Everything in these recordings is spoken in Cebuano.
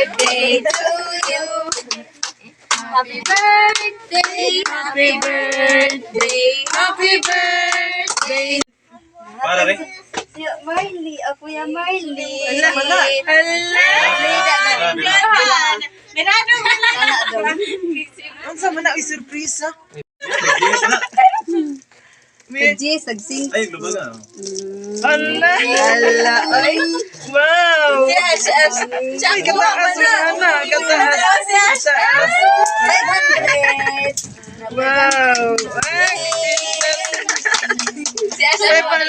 Birthday to you. Happy birthday, happy birthday, happy birthday. Para rin. Si Marley, oh, Kuya Marley. Hala, hala. Mirado man lang. Unsa man na surprise? Jis, nagsing. Ay, lubag ah. Hala. Hala, ay. Wow. Yes, yes. Siya Ay, kataas na na. Kataas. Kataas. 500. Wow. Ay, Si Asha. 500.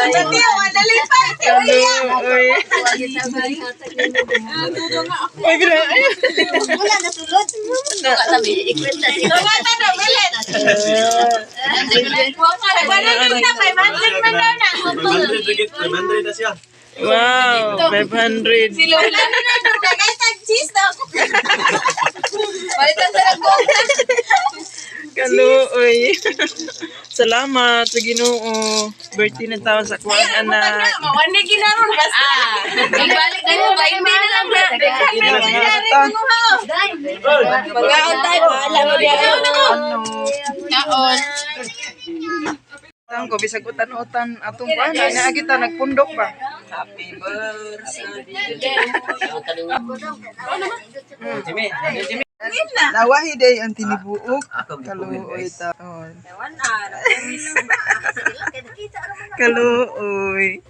Dali, dali pa. Kaluoy. Uy, grabe. Wala na sulod. Tungatan na, bilit. 500 na, 500 man daw na. 500 ringgit, 500 na siya. Wow, 500. Si Lola na na, dagay tag cheese daw. Palitan sa lago. Kaluoy. Salamat sa Ginoo. Birthday na taon sa kuwan anak. Mawani ginaron basta. Ibalik na mo, hindi na lang na. Magaon tayo, bahala mo diyan. Ano? Kaon. Taon ko bisag utan-utan atong kuan ana kita nagpundok ba. Happy birthday. Jimmy, Jimmy. Nawahi day ang tinibuok. Ako gipugin, Kaluoy guys. taon. Kaluoy.